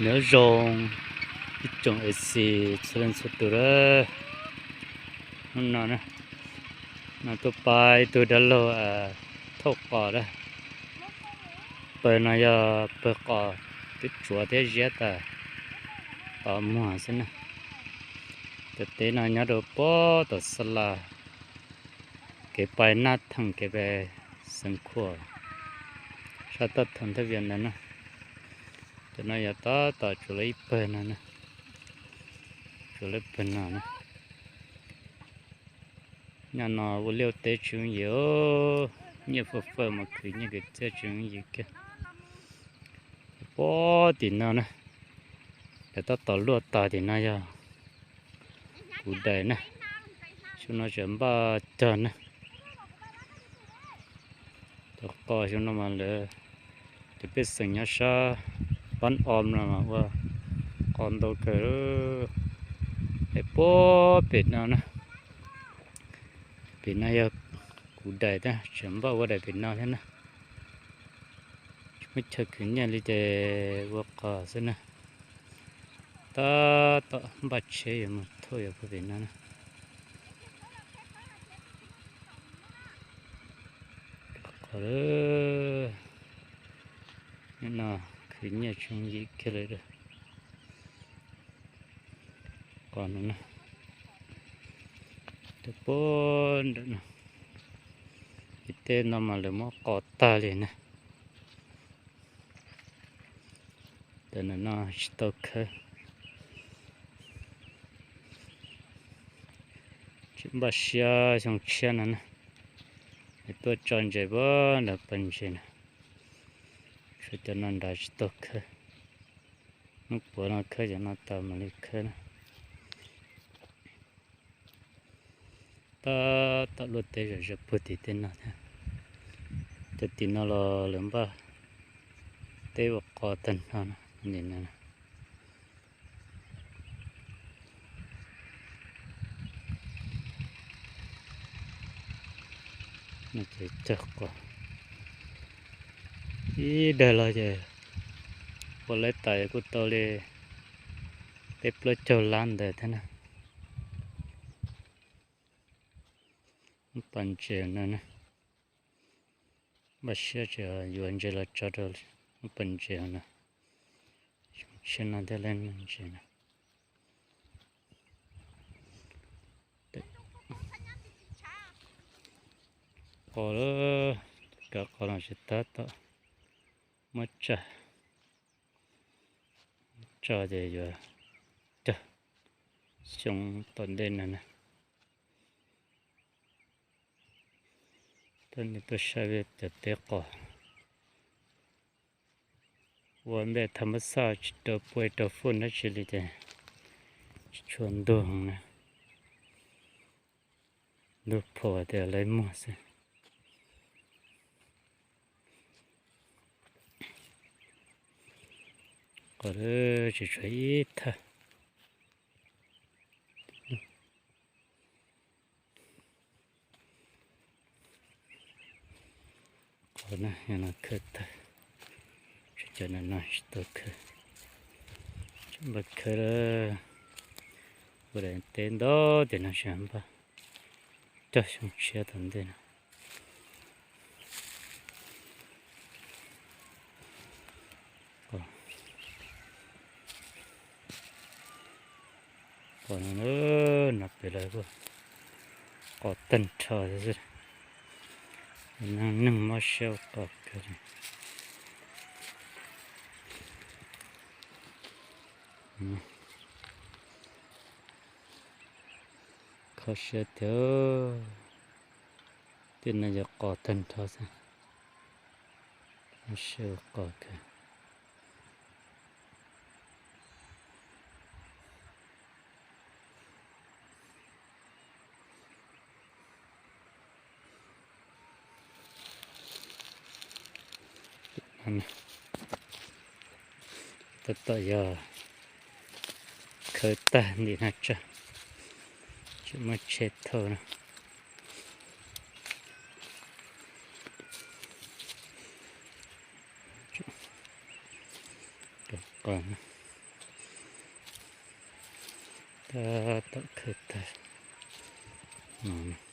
Nyob zoo ib tsoom A C txhua leej txhua tus lawm. Hnub no na, no tuaj pab ib tug dab laug thauj qos lawm. Pawg no yog pawg qos twb tsuav thiab ziab tas qos muag xwb na. Cov teb no nyob rau pob tom Xab Las, kev pais Naj Theem kev pais Xeev Khuam, sab toj thoob thaj vias ntawd na. Cov no yog tab tom tsuav lawv ib pawg no na, tsuav lawv pawg no na. Nyob no ua liaj teb tsis yooj yim, nyiaj fawj fawj mas khwv nyiaj khwv txiaj tsis yooj yim kiag. Pob tim no na, lawv tab tom luaj tas tim no yog kuv daim na. Xyoo no tseem npaj cog na. Cov qos xyoo no mas lawv, cov pej xeem nyob sab Pab Om no mas ua qos ntau kawg. Es pob pem no na, pem no yog kuv daim tab, tseem npaj ua daim pem no thiab na. Tsis muaj chaw khwv nyiaj li ces ua qos xwb na. Tab tom npaj tsheb yuav mus thauj yuav puag pem no na. Qos, no khwv nyiaj tsis yooj yim kiag li. Qos no na, puag nram no, tim tej no mas lawv muab qos tag li na. Tam sim no tsis tau khawb, tseem npaj siab xyoo tshiab no na, es tuaj tso ntses puag nram pas ntses na. Tshuav cov no nrad tsis tau khawb, hnub puav no khawb cov no tas mam li khawb na. Tab tom luaj teb zom zaws puag tim tej no thiab. Cov tim no los lawv npaj teb ua qos tag nrho na, nim no. Ces cog qos ib daim los ces ua laib tas kuj tau li peb plaub caug lab ntawd thiab na. Pas ntses no na, npaj siab tseem yuav ntses los tso rau lub pas ntses no. Xyoo tshiab no thiaj li ntses na. Qos, kav qos no tsis tab tom muab tsa, tso ces yuav cog xyoo tom ntej no na. Tuaj saib cov teb qos ua npej tham mab xaj tsis rau puaj rau fuj dab tsi li ces tsis tshua ntug na. Ntug phom tias lawv muag xwb. Qos tsis tshuav ib thaj. Qos no khawb tag, tsis cov no tsis tau khawb. Tseem npaj khawb, ua daim teb ntau tiam no tseem npaj cog xyoo tshiab tom ntej no. Qos no, no pem lawv kuj qos tag nrho xwb. Neeg, neeg mob siab ua qos kawg li. Kho siab tiag, tej no yog qos tag nrho xwb. Mob siab ua qos kawg. Tab tom yog khawb tag ntim no tso, tsis muaj tsheb thauj na. Qos no. Tom khw tag no.